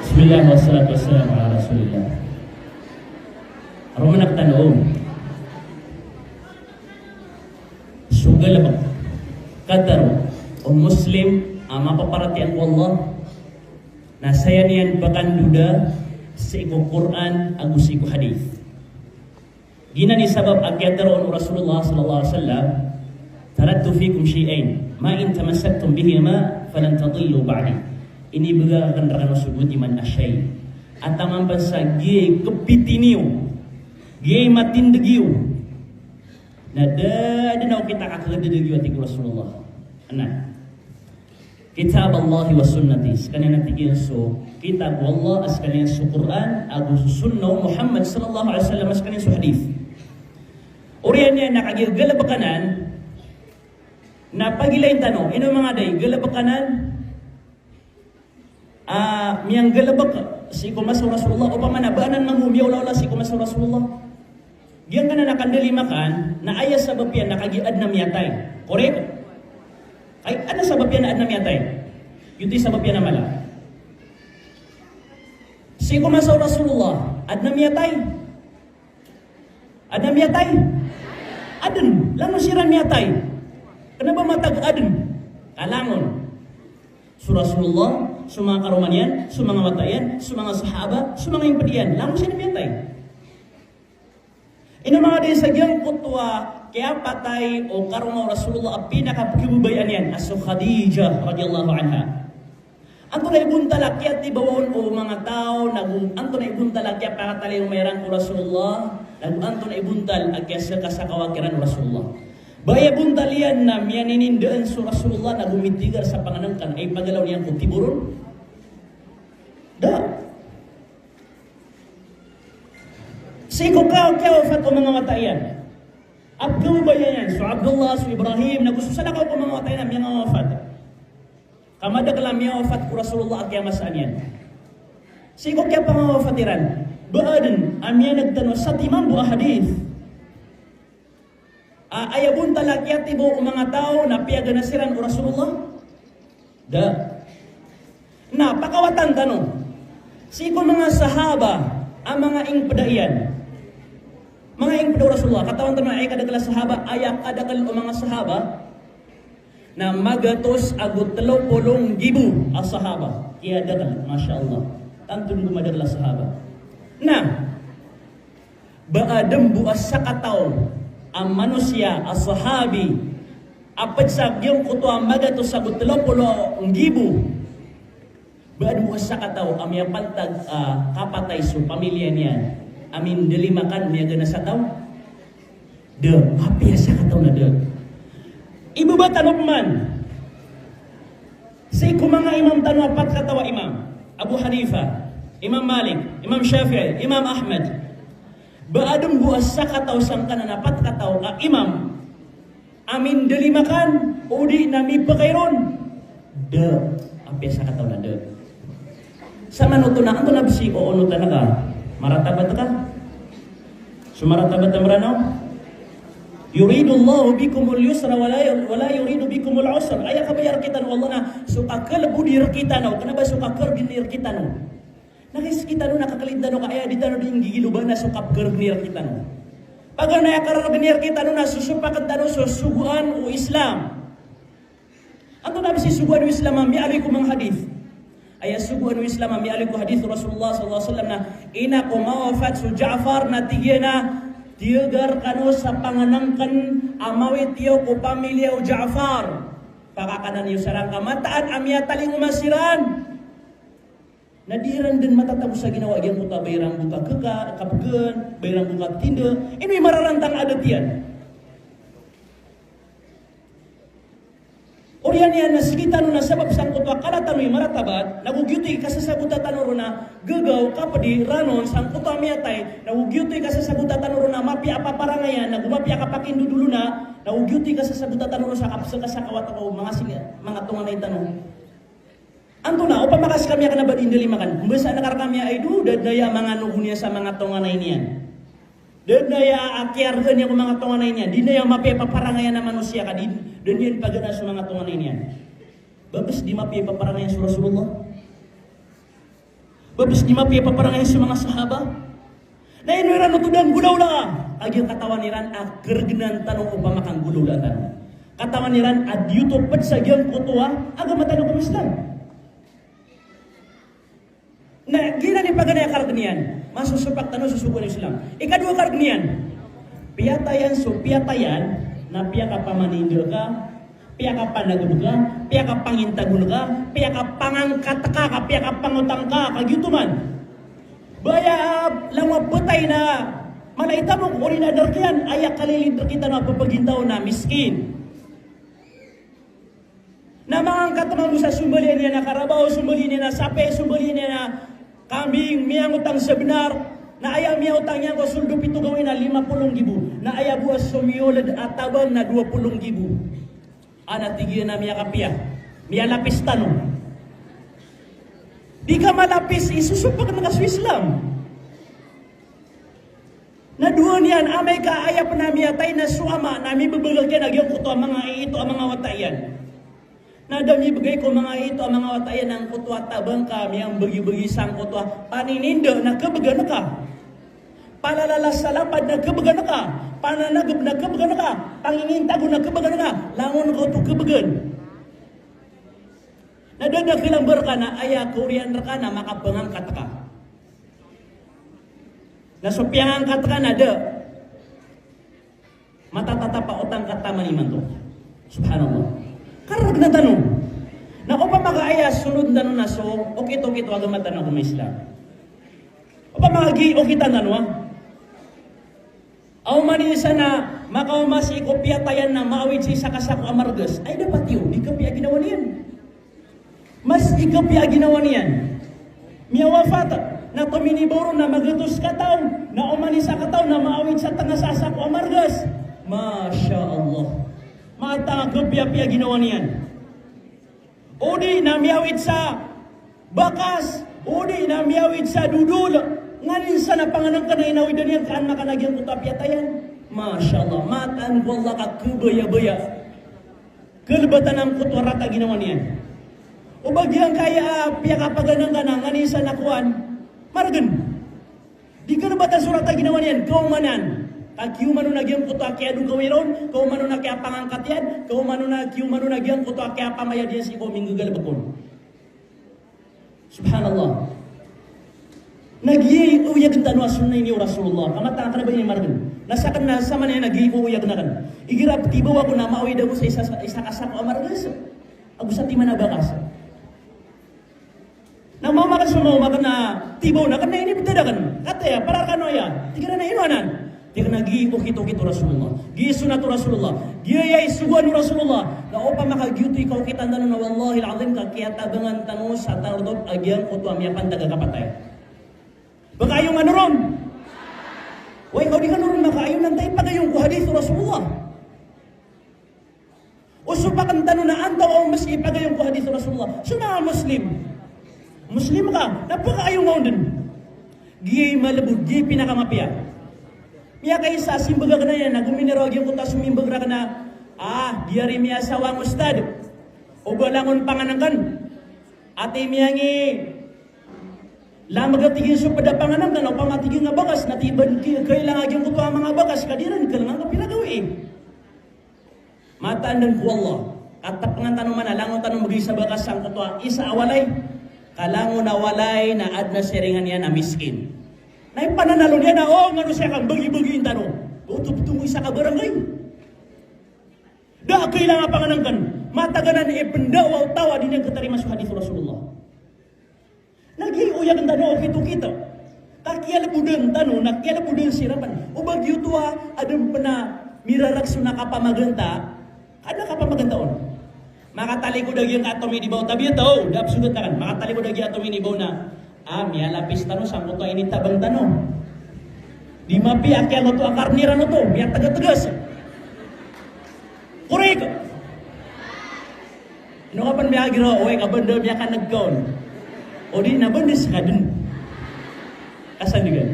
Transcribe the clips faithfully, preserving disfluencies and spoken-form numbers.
Bismillah, wassalatu wassalamu ala Rasulillah. Roo man a tano so galbk, katharo o Muslim a mapaparatiyaya ko Allah na saya niyan pkandoda sii ko Qur'an ago sii ko hadith. Giyanan i sabap a kiyatharo o Rasulullah sallallahu alaihi wasallam, "Taraktu fikum shay'ayn, ma in tamassaktum bihima falan tadillu ba'di." Inibgay akn rkano so goti man a shay'. A taman pn sa giyai kpiti niyo, giyai matindg iyo, na da dn a okit a kakagdadg iyo, a tig o Rasulullah. Ana. Kitaballahi wa sunnati, skaniyan a tig iyan so kitab o Allah, a skaniyan so Qur'an, ago so sunnah o Muhammad sallallahu alaihi wasallam, a skaniyan so hadith. Oriyan iyan na kagiya galbk anan, na pagilain tano, ino manga day, galbk anan, a, miyanggalbk sii ko masa o Rasulullah, opama na ba anan mambo miyaolaola sii ko masa o Rasulullah. Giyangkanan a kandalimakan, na aya sabap iyan na kagiya adn a miyatay. Korek? Ay, adn a sabap iyan na adn a miyatay. Giyoto i sabap iyan a mala. Sii ko masa o Rasulullah, adn a miyatay. Adn a miyatay. Adn, langon siran miyatay. Kna ba matag adn? Ka langon. So Rasulullah, so manga karoma niyan, so manga wata iyan, so manga sahaba, so manga ingpd iyan, langon siran miyatay. Ino manga day sa giyangkoto a kiyapatay o karoma o Rasulullah a pinakapkhababayaan iyan, a so Khadijah radhiyallahu anha. Antonaa i bontal a kiyatibawa on o manga taw, nago antonaa i bontal a kiyapakatalingoma iran ko Rasulullah, nago antonaa i bontal a kiyasakasakawa kiran o Rasulullah. Ba aya bontal iyan na miyaninindaan so Rasulullah, nago mitigar sa pangnngkn a ipagalaw niyan ko tibo ron? Da. Sii ko ka-, kiyawafat o manga wata iyan a pkhababayaan iyan, so Abdullah, so Ibrahim, nago so salakaw ko manga wata iyan a miyangawafat. Ka madakl a miyawafat ko Rasulullah a kiyamasaan iyan. Sii ko kiyapangawafat iran, ba adn a miyaneg tano sa timan bo a hadith a aya bontal a kiyatibawa o manga taw na piyagana siran o Rasulullah? Da. Na pakawatan tano. Sii ko manga sahaba a manga ingpda iyan. Manga ingpda o Rasulullah. Katawan tano a aya kadakl a sahaba, aya kadakl o manga sahaba na magatos ago tlo polo nggibo a sahaba. Kiyadakl, masha Allah. Tanto dn ko madakl a sahaba. Na ba adn bo a sakataw a manosiya a sahabi a pd sa giyangkoto a magatos ago tlo polo nggibo, ba adn bo a sakataw a miyapaltag a kapatay so pamilya niyan a mindalimakan, miyagana sa taw? Da, apiya sakataw na da. Ibaba tano pman sii ko manga imam tano a pat kataw a imam, Abu Hanifa, Imam Malik, Imam Shafi'i, Imam Ahmad. Ba adn bo a sakataw sangkanan a pat kataw a imam a mindalimakan odi na mipakay ron? Da, apiya sakataw na da. Sa manoto na, antonaa bs i oonota na ka? Maratabat ka? So maratabat a Mranaw? Yuridullahu bikumul yusra wa la, wa la yuridu bikumul usra. Aya kabaya rktano o Allah na so kakhlbodi rktano, kna ba so kakrdni rktano. Na kis kitano na kaklid tano ka aya di tano di nggigilobana so kapkrdni rktano. Paganay a karkrdni rktano na sosopakn tano so sogoan o Islam. Antonaa bs i sogoan o Islam a miyaaloy ko manga hadith? Aya sogoan o Islam a miyaaloy ko hadith o Rasulullah sallallahu alaihi wasallam na ina ko mawafat so Ja'far na tig iyan a tiyaga rkano sa pangnngkn a mawit iyo ko pamilya o Ja'far. Pakakanan iyo siran ka mataan a miyatalingoma siran. Na di iran dn matatago sa ginawa giyangkoto a ba iran bo kakeka, kapgen, ba iran bo katinda. Ino i mararantang a adat iyan? Oriyan iyan na sii tano na sabap sangkoto a kala tano i maratabat, nago giyoto i kasasabota tano ron a gagaw, kapdi, ranon, sangkoto a miyatay, nago giyoto i kasasabota tano ron a mapiya a paparangayan, nago mapiya a kapakindodolona, nago giyoto i kasasabota tano ron sa kapsakasakawa tano ko manga singa, manga tonganay tano. Antonaa, opama ka skami a kna ba di ndalimakan, mbasaan ka rkami a aya do, da dn aya manga nogo niyan sa manga tonganay niyan. Da dn aya a kiyargaan iyan ko manga tonganay niyan. Di dn aya mapiya i paparangayan a manosiya ka di, da dn iyan pagana so manga tonganay niyan. Ba bs di mapiya i paparangayan so Rasulullah? Ba bes di mapiya paparangayan so manga sahaba? Na ino iran oto da nggolawlaa? Kagiya katawan iran a kergnan tano opama ka nggolawlaa tano. Katawan iran a giyoto ped sa giyangkoto a agama tano ko Islam. Na giyanan i paganay a kareg iyan, masosopak tano so sogoan o Islam. Ikadowa kareg iyan, piyatayan so piyatayan na piyakapamaninda ka, piyakapanageb ka, piyakapangintagon ka, piyakapangangkat ka, ka piyakapangotang ka, ka giyoto man. Baya, ah, langon a petay na mala i tamok, odi na derek iyan, aya kalilid rektano a pepegintaw na miskin. Na mangangkat mambo sa sombalian iyan a karabaw, sombalian iyan a sapi, sombalian iyan a kambing, miyangotang sebenar, na aya miyangotang iyan ko soled o pito gawii na lima polo nggibo, na aya bo a somiyoled a tabang na dowa polo nggibo. Ana tig iyan a miyakapiya, miyalapis tano. Di ka malapis, isosopak ka so Islam. Na dowa niyan, amay ka aya pen a miyatay na so ama na mibebegay iyan a giyangkoto a manga iito a manga wata iyan. Na da mibegay ko manga iito a manga wata iyan angkoto a tabang ka miyambegibegi sangkoto a panininda na kebegan ka. Palalalas sa lapad na kebegan ka. Pananageb na kebegan ka. Pangingintago na kebegan ka. Langon ka oto kebegan. Na da dakelan ba reka na aya kaoriyan reka na makapangangkat ka. Na so piyangangkat ka na da. Matatatap a otang ka taman imanto. Subhanallah. Kareg na tano. Na opama ka aya sonod tano na so okit-okit o agama tano a agama Islam. Opama ka giya okit tano a Aw man isa na makaoma sii ko piyatayan na maawid sii sa kasako a margas. Ay, dapat iyo, di kapiya ginawa niyan. Mas ikapiya ginawa niyan. Miyawafat, na tominibaw ron na magatos kataw, na oman isa kataw na maawid sa tanga sa kasako a margas. Masha Allah. Matang a kapiya-piya ginawa niyan. O di na miyawid sa bakas, o di na miyawid sa dodol. Nganin sa na pangenengken a inawidan iyan ka an makanagiyangkoto a piyatayan. Masha Allah, mataan ko Allah ka kebaya-baya. Kelebatan angkoto a rata ginawa niyan. O ba giyangkaya a piyakapaganengken a nganin sa na kowan. Maregen. Di kalebatan so rata ginawa niyan, kaomanan. Ka kiyoman on a giyangkoto a kiyadokawira on, kaoman on a kiyapangangkat iyan, kaoman on a kiyoman on a giyangkoto a kiyapamayad iyan sii ko minggegalebek on. Subhanallah. Na giyai oyagen tano a sunnah ini o Rasulullah. Ka mataan a kena ba ini maregen. Na saken na saman iyan na giyai oyagen aken. Igira petibaw ako na maawid ako sa isa, isa kasako a maregen. Ago sa timan a bakas. Na maoma ka so maoma ka na tibaw na kena ini beda da ken. Kataya, para kano aya. Tig iran a ino anan. Tig iran a giyai okit-okit o Rasulullah. Giyai sunnat o Rasulullah. Giyai sogoan o Rasulullah. Na opama ka giyoto i kaokitan tano na wallahil azim ka kiyatabangan tano sa tarotop a giyangkoto a miyapantag a kapatay. Ba ka ayonan ron? Way, ka o di kano ron makaayonan, ta ipagayon ko hadith o Rasulullah. O so pakan tano na antaa o mas ipagayon ko hadith o Rasulullah. So na Muslim. Muslim ka, na pagaayon ka on den. Giyai malebod, giyai pinakamapiya. Miyakaisa, simbag aken iyan, na gominiraw a giyangkoto a somimbag raken a, ah, di ari miyasawa ang ustad. O ba langon pangenengken. Ati miyangi, lameg a tig iyan so ped a pangenengken, opama tig iyan a bakas, na tig iyan ba ki-, kailangan a giyangkoto a manga bakas, ka di ran, kalangan ka pinagawii. Mataan den ko Allah, katapengan tano man a langon tano mbegay sa bakas sangkoto a isa a walay, ka langon a walay na aden a siringan iyan a miskin. Na ipananalo niyan a, o, ngano siya ka mbagi-bagiin tano. Oto beto mo isa ka barangay. Da a kailangan a pangenengken, matag anan i pendawa o taw a di niyan ketarima so hadith o Rasulullah. Na giyai oyagen tano okit-okit. Ka kiyalebodan tano, na kiyalebodan siran pen. O ba giyoto a aden pen a mirarek so na kapamaganta, aden a kapamaganta on. Makatalikod a giyangkai a tominibaw, tabiya taw, da pesogat aken. Makatalikod a giyai a tominibaw na, ah, miyalapis tano sangkoto a initabang tano. Di mapiya a kiyaloto a karni ran oto, miyategategas. Korek. Ino ka pen miyagiraw, oway, ka benda miyakaneg ka on. O di na benda sekaden. Kasandigan.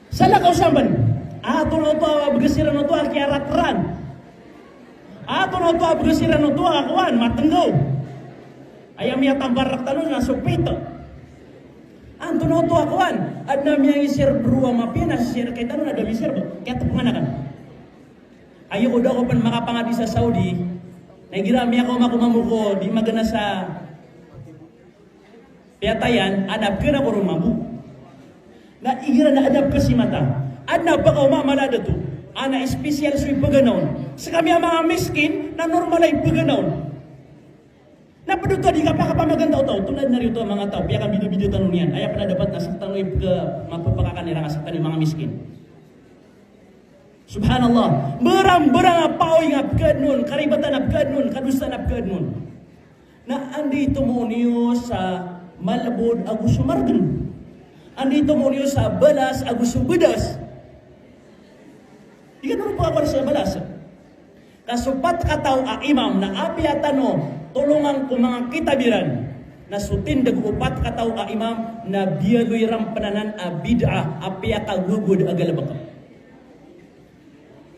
Salakaw samban. Ato na oto a beges iran oto a kiyarat ran. Ato na oto a beges iran oto a kowan, matenggaw. Aya miyatampar rektano na so pito. Antonaa oto a kowan? Adn a miyangi-share bro a mapiya na share kay tano na da mi-share ba? Kiyatpngan akn. Aya ko da ko pn makapangadi sa Saudi, na igira miyakaoma ko mambo ko di magana sa piyatayan, adn a pkna ko ron mambo. Na igira na adn a pkasimata, adn a pakaoma mala dato. Ana special so ipagana on. Skami a manga miskin, na normal a ipagana on. Na pd oto a di kapakapamaganda o taw, tonaa dn a riyo oto a manga taw, piyakabidabida tano niyan. Aya pn a dapat na sktano i pka, mapapakakan iran a sktano i manga miskin. Subhanallah. Mbarang-mbarang a paoy nga pkadn on, karibatan a pkadn on, kadosaan a pkadn on. Na anda i tomo niyo sa malbod ago so margn? Anda i tomo niyo sa balas ago so bdas? Di kano ron pakakowan sa balas. Ka so pat kataw a imam na apiya tano tolongan ko manga kitab iran, na so tindg o pat kataw a imam na biyaloy iran pn anan a bid'ah, a piyakagogod a galbk.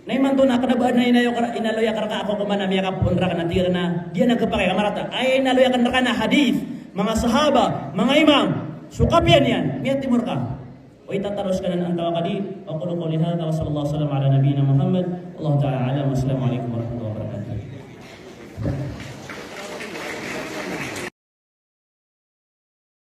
Na imanto na kna ba adn a inaloy akn rka, inaloy akn rka a kokoman a miyakapoon rakn a tig akn a giyanan a khapakay ka marata. Aya inaloy akn rka na hadith, manga sahaba, manga imam, so kapiya niyan, miyatimo rka. Oway, tataros ka nan antawaa ka di. Aqulu qawli hadha wa sallallahu wa sallam ala nabiyyina Muhammad. Wallahu ta'ala a'lam. Wassalamu alaikum.